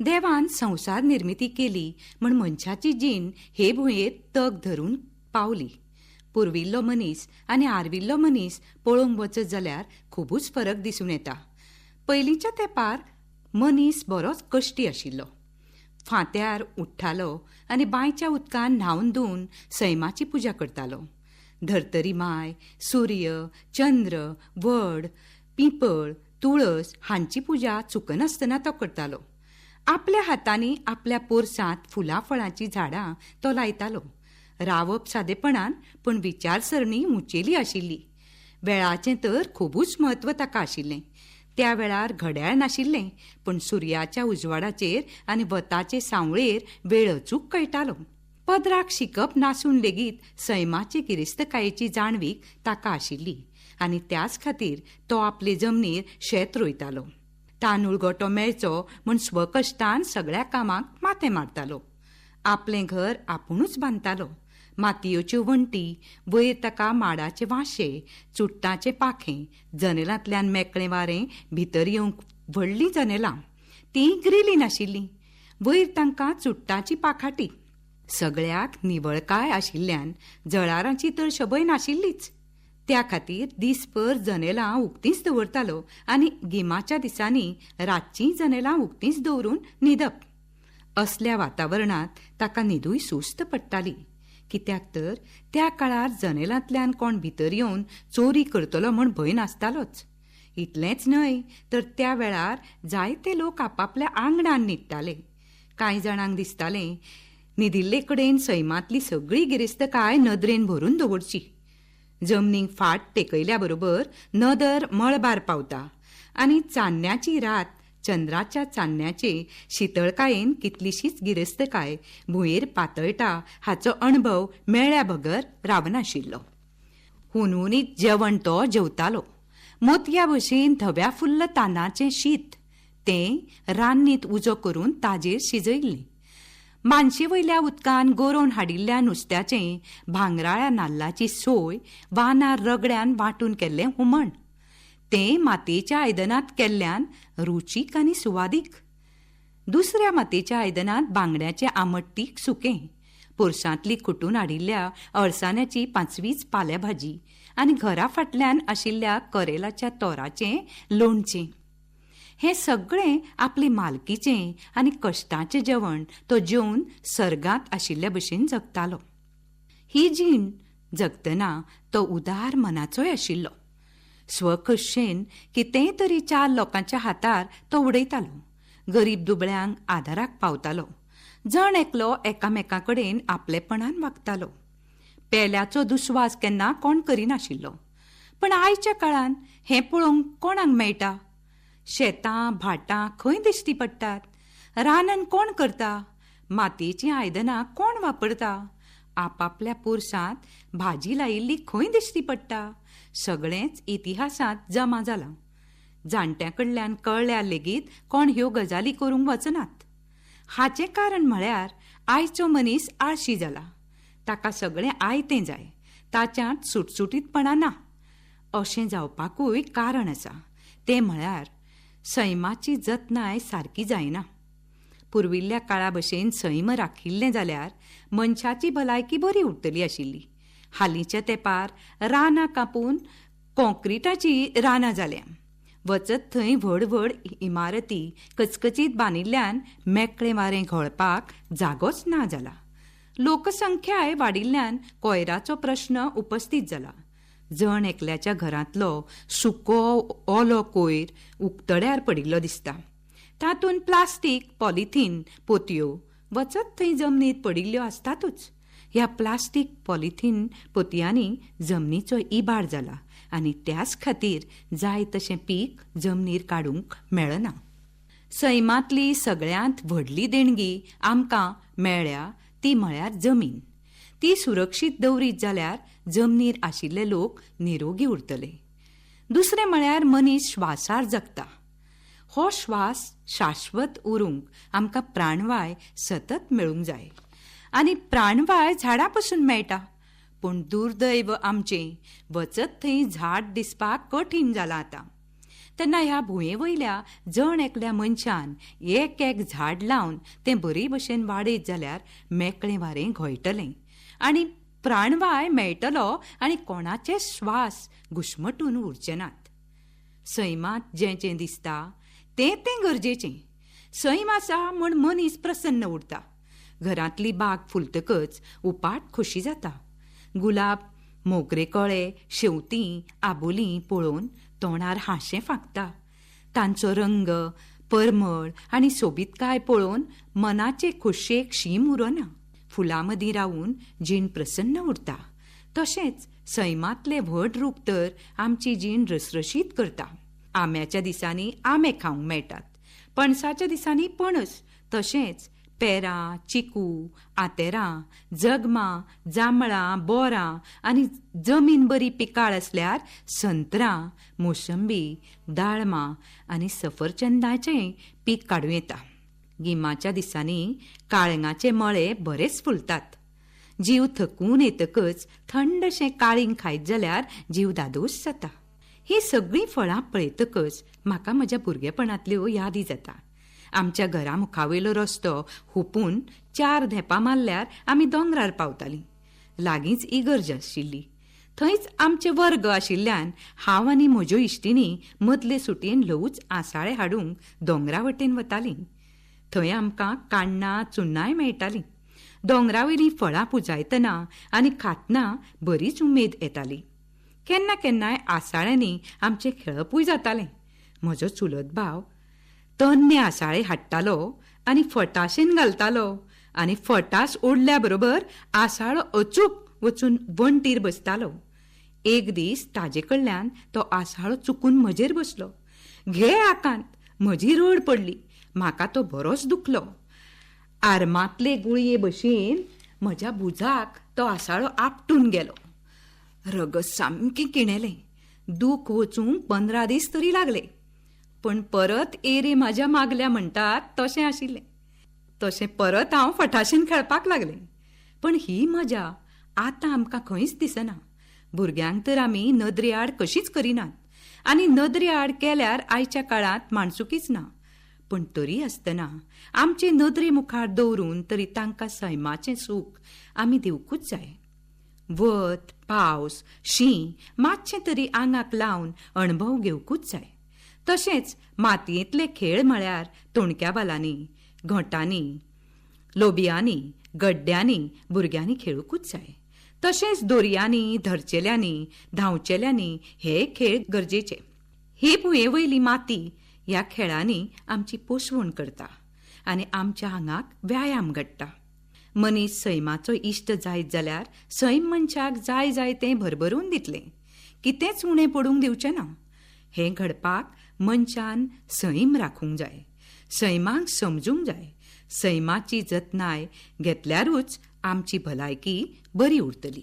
देवान संवसार निर्मिती केली म्हण मनशाची जीण हे भुंयेर तग धरून पावली. पुर्विल्लो मनीस आनी आर्विल्लो मनीस पळोवंक वचत जाल्यार खुबूच फरक दिसून येता. पयलींच्या तेंपार मनीस बरोच कश्टी आशिल्लो. फांत्यार उठ्ठालो आनी बांयच्या उदकान न्हावन धुवन सैमाची पुजा करतालो. धर्तरी माय, सूर्य, चंद्र, वड, पिंपळ, तुळस हांची पुजा चुकनासतना तो करतालो. आपल्या हातांनी आपल्या पोरसांत फुलां फळांचीं झाडां तो लायतालो. रावप सादेपणान पूण विचारसरणी उंचेली आशिल्ली. वेळाचें तर खुबूच म्हत्व ताका आशिल्लें. त्या वेळार घड्याळ नाशिल्लें पूण सुर्याच्या उजवाडाचेर आनी वताचे सांवळेर वेळ अचूक कळटालो. पदराक शिकप नासून लेगीत सैमाची गिरेस्तकायेची जाणवीक ताका आशिल्ली आनी त्याच खातीर तो आपले जमनीर शेत रोयतालो. तांदूळ गोटो मेळचो म्हूण स्वकश्टान सगळ्या कामाक माथें मारतालो. आपलें घर आपुणूच बांदतालो. मातयेच्यो वण्टी, वयर ताका माडाचे वांशे, चुट्टांचें पाखें, जनेलांतल्यान मेकळें वारें भितर येवंक व्हडलीं जनेलां, तीं ग्रिली नाशिल्लीं, वयर तांकां चुट्टांची पाखाटी. सगळ्याक निवळकाय आशिल्ल्यान जळारांची तर शबय नाशिल्लीच. त्या खातीर दीसभर जनेलां उक्तींच दवरतालो आनी गिमाच्या दिसांनी रातचीं जनेलां उक्तींच दवरून न्हिदप. असल्या वातावरणांत ताका न्हिदूय सुस्त पडटाली. कित्याक तर त्या काळार जनेलांतल्यान कोण भितर येवन चोरी करतलो म्हूण भंय नासतालोच. इतलेंच न्हय तर त्या वेळार जायते लोक आपापल्या आंगणान न्हिदताले. कांय जाणांक दिसतालें न्हिदिल्ले कडेन सैमांतली सगळी गिरेस्तकाय नदरेन भरून दवरची. जमनीक फाट तेकयल्या बरोबर नदर मळबार पावता आनी चान्न्याची रात चंद्राच्या चान्न्याचे शितळकायेन कितलीशीच गिरेस्तकाय भुंयेर पातळटा हाचो अणभव मेळ्ळ्या बगर रावनाशिल्लो. हुनहुनीत जेवण तो जेवतालो. मोतया भशेन धव्या फुल्ल तांदळाचें शीत तें रान्नीत उजो करून ताजेर शिजयल्लें. मानशे वयल्या उदकान गरोवन हाडिल्ल्या नुस्त्याचें भांगराळ्या नाल्लाची सोय वानार रगड्यान वांटून केल्लें हुमण तें मातयेच्या आयदनांत केल्ल्यान रुचीक आनी सुवादीक. दुसऱ्या मातयेच्या आयदनांत बांगड्याचें आमटतीक सुकें, पोरसांतली खुटून हाडिल्ल्या अळसाण्याची पांचवीच पाल्याभाजी आनी घरा फाटल्यान आशिल्ल्या करेलाच्या तोराचें लोणचें. हें सगळें आपले मालकीचें आनी कश्टाचें जेवण तो जेवन सर्गांत आशिल्ल्या भशेन जगतालो. ही जीण जगतना तो उदार मनाचोय आशिल्लो. स्वखुशेन कितेंय तरी चार लोकांच्या हातार तो उडयतालो. गरीब दुबळ्यांक आदाराक पावतालो. जण एकलो एकामेकां कडेन आपलेपणान वागतालो. पेल्याचो दुस्वास केन्ना कोण करिनाशिल्लो. पूण आयच्या काळांत हें पळोवंक कोणाक मेळटा? शेतां भाटां खंय दिश्टी पडटात? रानन कोण करता? मातयेचीं आयदनां कोण वापरता? आपापल्या पोरसांत भाजी लायिल्ली खंय दिश्टी पडटा? सगळेंच इतिहासांत जमा जालां. जाणट्यां कडल्यान कळ्ळ्यार लेगीत कोण ह्यो गजाली करूंक वचनात. हाचें कारण म्हळ्यार आयचो मनीस आळशी जाला. ताका सगळें आयतें जाय. ताच्यांत सुटसुटीतपणा ना. अशें जावपाकूय कारण आसा, तें म्हळ्यार सैमाची जतनाय सारकी जायना. पुर्विल्ल्या काळा भशेन सैम राखिल्लें जाल्यार मनशाची भलायकी बरी उरतली आशिल्ली. हालींच्या तेंपार रानां कापून कॉंक्रिटाचीं रानां जाल्या. वचत थंय व्हड व्हड इमारती कचकचीत बांदिल्ल्यान मेकळें वारें घोळपाक जागोच ना जाला. लोकसंख्याय वाडिल्ल्यान कोयराचो प्रश्न उपस्थीत जाला. जण एकल्याच्या घरांतलो सुको ओलो कोयर उक्तड्यार पडिल्लो दिसता. तातूंत प्लास्टीक, पॉलिथीन पोतयो वचत थंय जमनीत पडिल्ल्यो आसतातूच. ह्या प्लास्टीक, पॉलिथीन पोतयांनी जमनीचो इबाड जाला आनी त्याच खातीर जाय तशें पीक जमनीर काडूंक मेळना. सैमांतली सगळ्यांत व्हडली देणगी आमकां मेळ्ळ्या ती म्हळ्यार जमीन. ती सुरक्षीत दवरीत जाल्यार जमनीर आशिल्ले लोक निरोगी उरतले. दुसरें म्हळ्यार मनीस श्वासार जगता. हो श्वास शाश्वत उरूंक आमकां प्राणवाय सतत मेळूंक जाय आनी प्राणवाय झाडां पसून मेळटा. पूण दुर्दैव आमचें, वचत थंय झाड दिसपाक कठीण जालां आतां. तेन्ना ह्या भुंये वयल्या जण एकल्या मनशान एक एक झाड लावन तें बरे भशेन वाडयत जाल्यार मेकळें वारें घोळटलें आनी प्राणवाय मेळटलो आनी कोणाचे श्वास घुस्मटून उरचे नात. सैमांत जें जें दिसता तें तें गरजेचें. सैम आसा म्हूण मनीस प्रसन्न उरता. घरांतली बाग फुलतकच उपाट खोशी जाता. गुलाब, मोगरे कळे, शेंवतीं, आबोलीं पळोवन तोंडार हांशें फांकता. तांचो रंग, परमळ आनी सोबीतकाय पळोवन मनाचे खोशयेक शीम उरना. फुलां मदीं रावून जीण प्रसन्न उरता. तशेंच सैमांतले व्हड रूख तर आमची जीण रसरशीत करता. आंब्याच्या दिसांनी आंबे खावंक मेळटात, पणसाच्या दिसांनी पणस, तशेंच पेरां, चिकू, आंतेरां, जगमां, जांबळां, बोरां आनी जमीन बरी पिकाळ आसल्यार संत्रां, मोसंबी, दाळमां आनी सफरचंदाचेंय पीक काडूं येता. गिमाच्या दिसांनी काळंगाचे मळे बरेच फुलतात. जीव थकून येतकच थंडशें काळींग खायत जाल्यार जीव दादोस जाता. हीं सगळीं फळां पळयतकच म्हाका म्हज्या भुरगेपणांतल्यो यादी जाता. आमच्या घरा मुखावयलो रस्तो हुपून 4 धेंपां मारल्यार आमी दोंगरार पावतालीं. लागींच इगर्ज आशिल्ली. थंयच आमचे वर्ग आशिल्ल्यान हांव आनी म्हज्यो इश्टिणी मदले सुटयेन ल्हवूच आसाळे हाडूंक दोंगरा वटेन वतालीं. थंय आमकां काण्णां, चुन्नांय मेळटालीं. दोंगरा वयलीं फळां पुजायतना आनी खातना बरीच उमेद येताली. केन्ना केन्नाय आसाळ्यांनी आमचें खेळपूय जातालें. म्हजो चुलत भाव तन्ने आसाळे हाडटालो आनी फटाशेन घालतालो आनी फटास ओडल्या बरोबर आसाळो अचूक वचून वणटीर बसतालो. एक दीस ताजे कडल्यान तो आसाळो चुकून म्हजेर बसलो. घे आकांत, म्हजी रड पडली. म्हाका तो बरोच दुखलो. आर्मांतले गुळये भशेन म्हज्या भुजाक तो आसाळो आपटून गेलो. रगत सामकें किणेलें. दूख वचूंक 15 दीस तरी लागले. पूण परत एरे म्हाज्या मागल्या म्हणटात तशें आशिल्लें. तशें परत हांव फटाशेन खेळपाक लागलें. पण ही मजा आतां आमकां खंयच दिसना. भुरग्यांक तर आमी नदरे आड कशीच करिनात आनी नदरे आड केल्यार आयच्या काळांत माणसुकीच ना. पूण तरी आसतना आमचे नदरे मुखार दवरून तरी तांकां सैमाचें सूख आमी दिवकूच जाय. वत, पावस, शीं मातशें तरी आंगाक लावन अणभव घेवकूच जाय. तशेंच मातयेंतले खेळ म्हळ्यार तोणक्या बालांनी, घोंटांनी, लोबयांनी, गड्ड्यांनी भुरग्यांनी खेळूंकूच जाय. तशेंच दोरयांनी, धरचेल्यांनी, धांवचेल्यांनी हे खेळ गरजेचे. ही भुंये वयली माती ह्या खेळांनी आमची पोसवण करता आनी आमच्या आंगाक व्यायाम घडटा. मनीस सैमाचो इश्ट जायत जाल्यार सैम मनशाक जाय जाय तें भरभरून दितलें. कितेंच उणें पडूंक दिवचें ना. हें घडपाक मनशान सैम राखूंक जाय, सैमाक समजूंक जाय. सैमाची जतनाय घेतल्यारूच आमची भलायकी बरी उरतली.